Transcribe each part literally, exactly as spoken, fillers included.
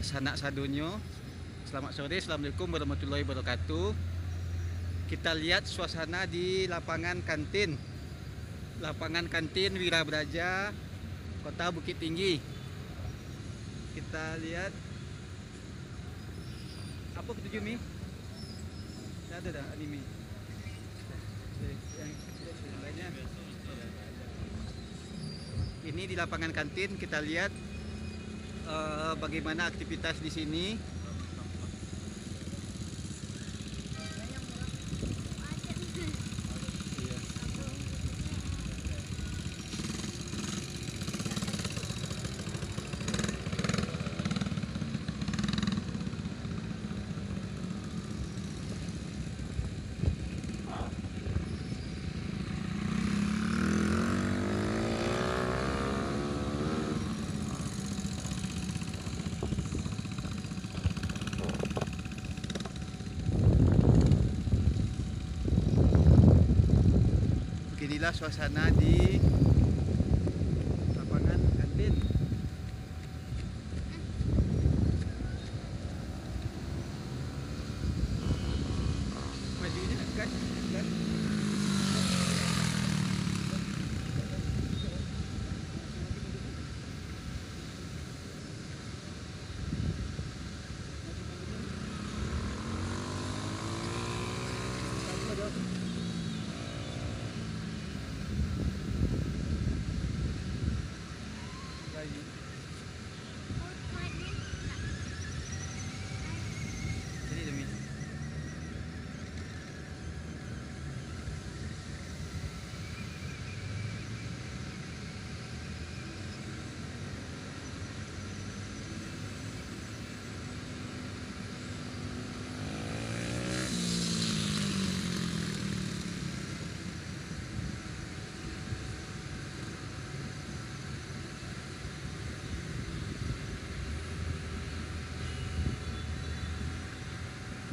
Sanak sadonyo, selamat sore, assalamualaikum warahmatullahi wabarakatuh. Kita lihat suasana di lapangan kantin, lapangan kantin Wira Braja, Kota Bukittinggi. Kita lihat, apa ketujuh, Mi? Ada dah anime. Ini di lapangan kantin, kita lihat, eh, bagaimana aktivitas di sini. Beginilah suasana di lapangan kantin. Majunya kan, kan.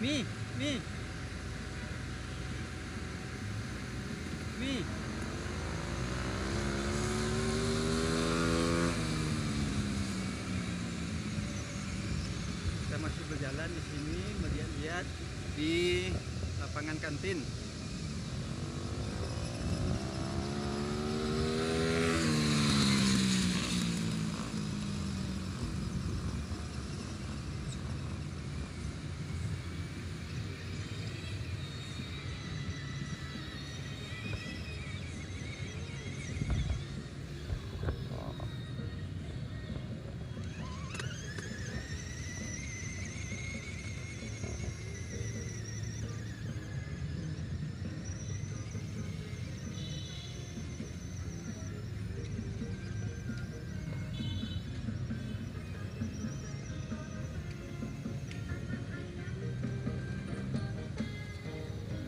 Mi, Mi. Mi. Kita masih berjalan di sini, melihat-lihat di lapangan kantin.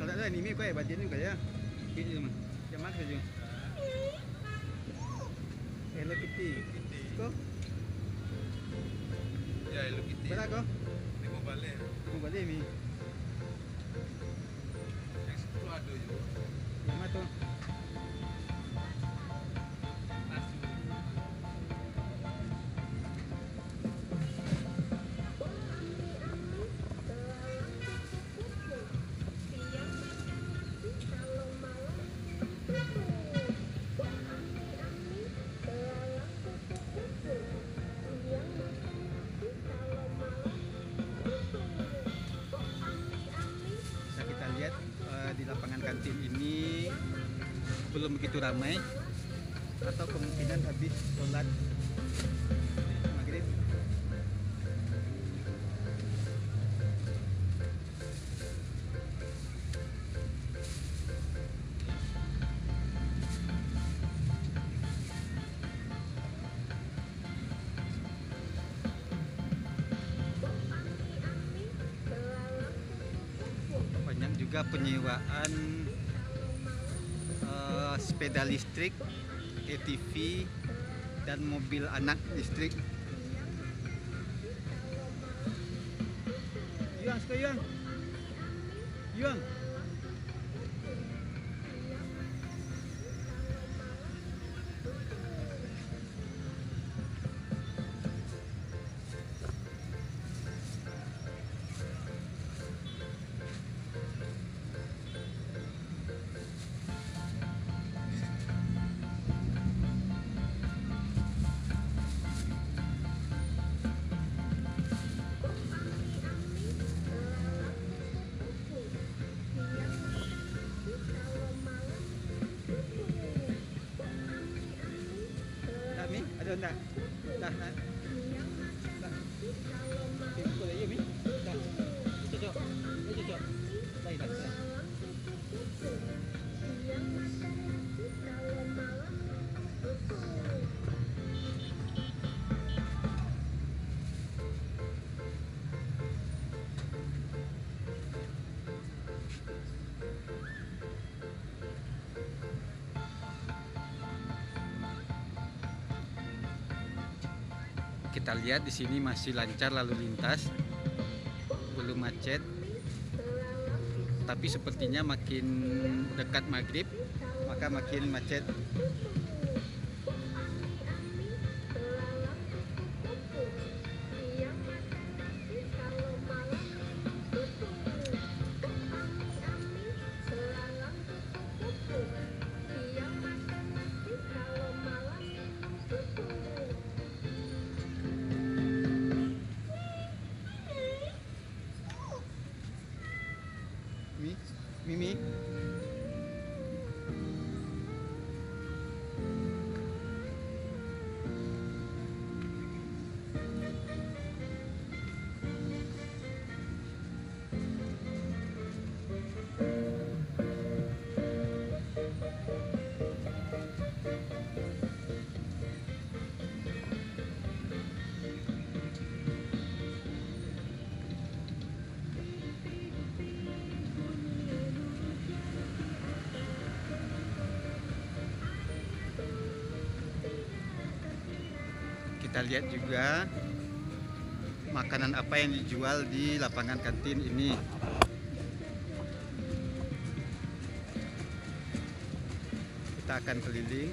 Kalau tak ada anime, kau ya, batin juga ya. Sikit je mah. Yang mana saja? Hello Kitty. Kitty. Kau? Ya, Hello Kitty. Berapa kau? Lima balai. Lima balai ni. Yang situ ada juga. Yang mana tu? Bisa kita lihat, eh, di lapangan kantin ini belum begitu ramai, atau kemungkinan habis sholat maghrib. Banyak juga penyewaan, eh, sepeda listrik, A T V, dan mobil anak listrik. Yuang, suka Yuang. Yuang. Ndak. Dah, nah. Dah. Oke, pukul aja, Mi. Dah. Cocok. Dah cocok. Dah, dah, dah. Kita lihat di sini masih lancar lalu lintas, belum macet. Tapi sepertinya makin dekat maghrib, maka makin macet. Mi, Mimi. Kita lihat juga makanan apa yang dijual di lapangan kantin ini. Kita akan keliling.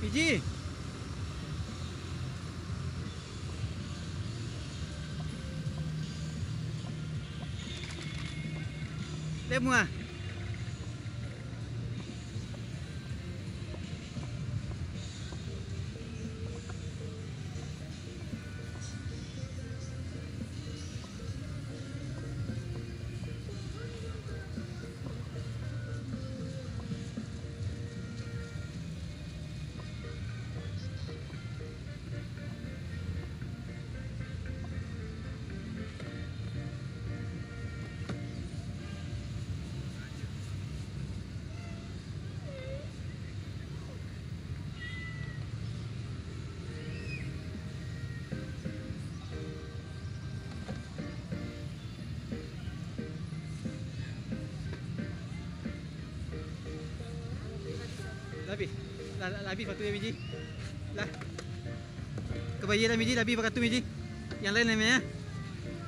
Piji. Dek mua. Lah, lah, lah abih sepatu ya, Miji. Lah. Kabayia lah, Miji, lah abih sepatu, Miji. Yang lain lah, Miji, ya.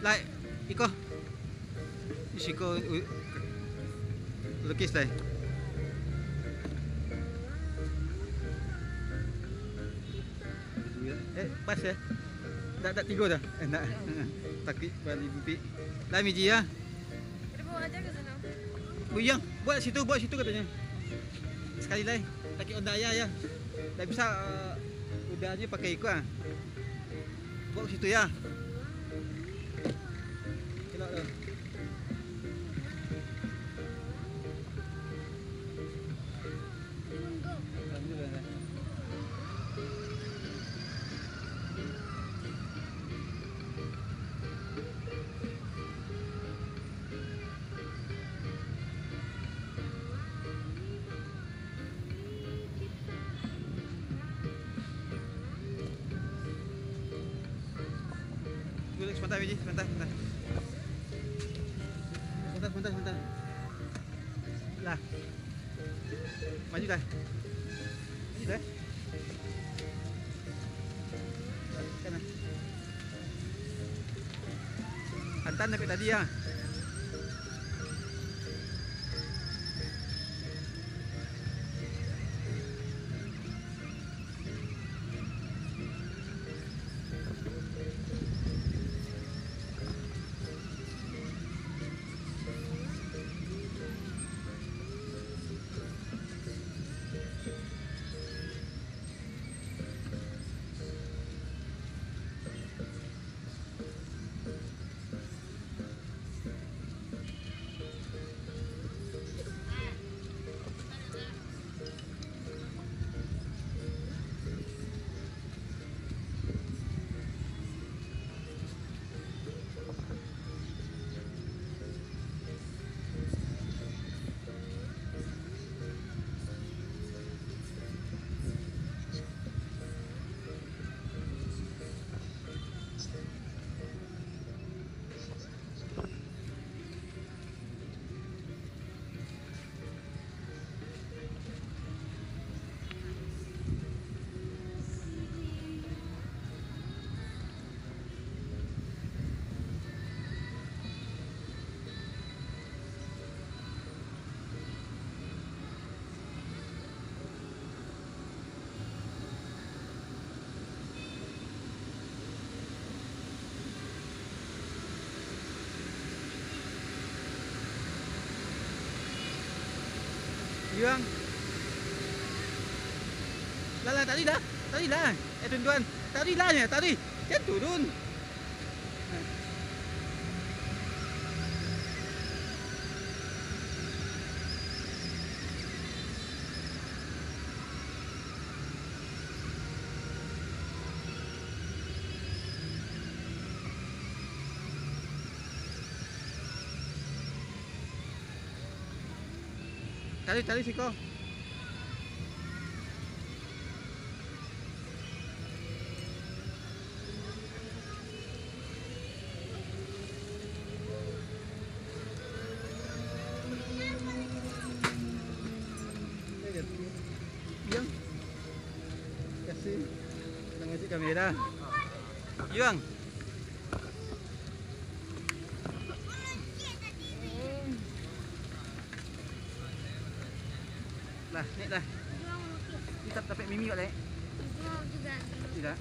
Lah, iko. Di siko, u-, lukis lah. Eh, pas ya. Tak, tak tigo dah. Eh, nak. Takik bali butik. Lah, Miji, ya. Kita bawa aja ke sana. Buyang, buat situ, buat situ katanya. Sekali lai, pakai Honda Aya ya. Tak bisa, eh, Honda aja pakai ikut ah. Buat situ ya. Elok tu. Duduk sebentar, Miji, sebentar, sebentar. Sebentar, sebentar, sebentar. Lah. Maju dah. Maju dah. Sana. Antan sampai tadi ya. Yuang. Lah, lah, tarik lah. Tarik lah. Eh, tuan-tuan. Tarik lah, ya, tarik. Jangan turun. Tarik, tarik siko. Yang kasih, nak ngecek kamera. Yuang. Lah, naik lah. Kita dapat mimi kat lain. Tidak.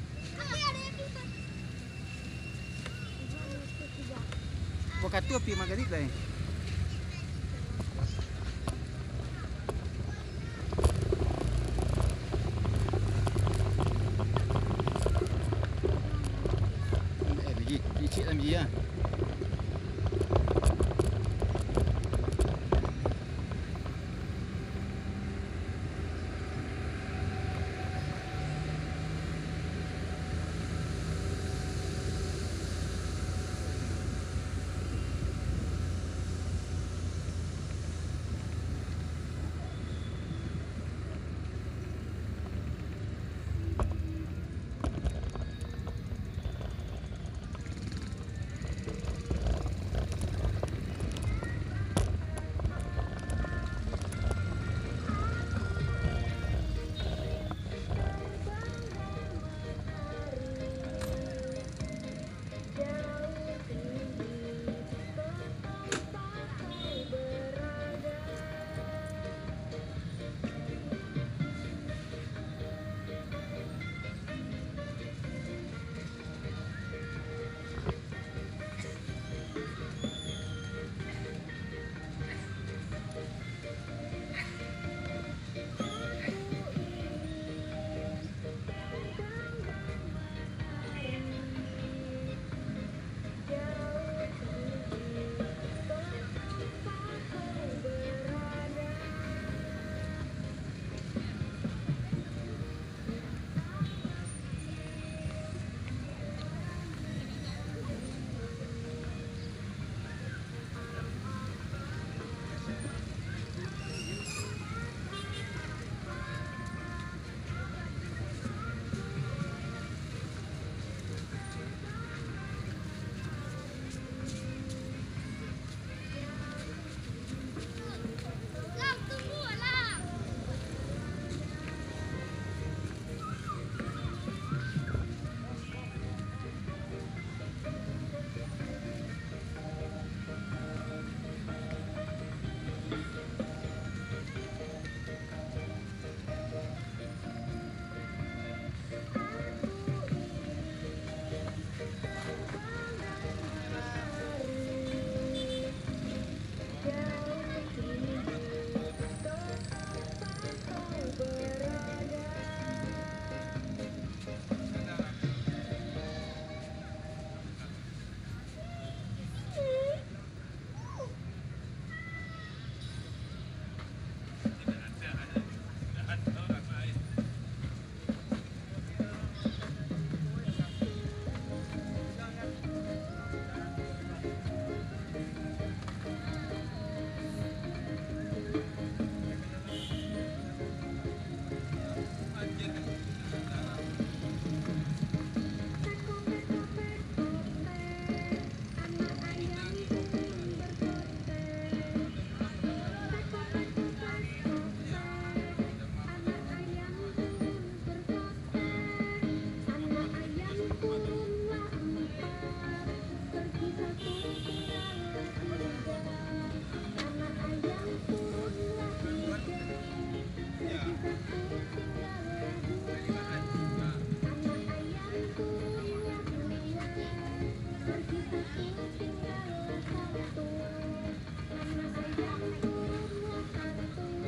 Bukan tu api magrib dah, eh. Eh, biji, icik dalam biji ah.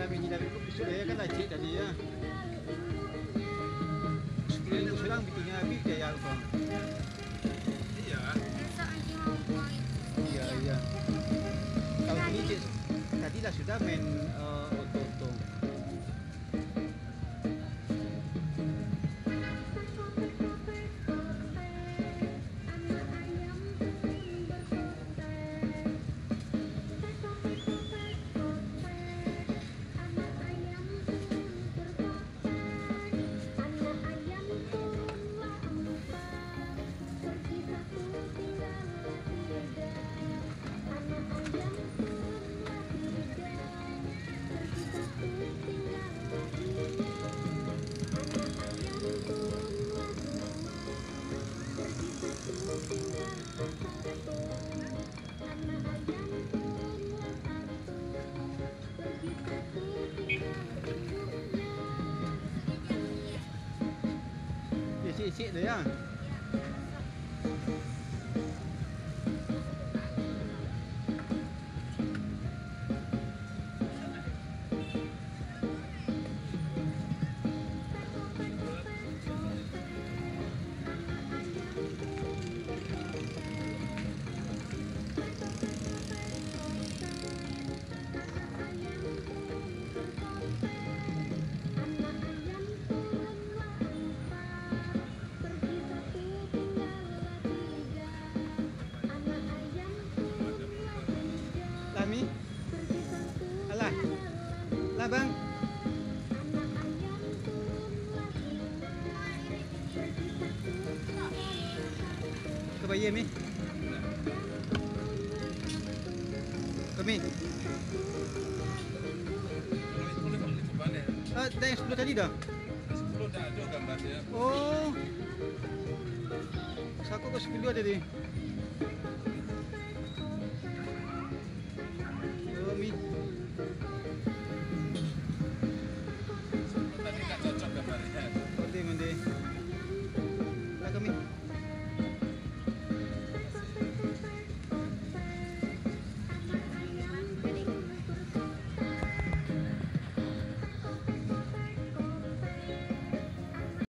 Ini dari itu besok ya kan, Acik, tadi ya. Sekeliling surang bikinnya habis dia ya, Bang. Iya. Besok Acik mau buang itu. Iya, iya. Kalau ini, Cik, tadi lah sudah main, eh, oto-oto. Isik-isik tu ya. Lah, Mi? Alah. Lah, Bang. Ka bayia, Mi? Ka, Mi? Ah, dah yang sepuluh tadi dah? Sepuluh dah ada gambar dia. Oh. Saku ka sepuluh tadi.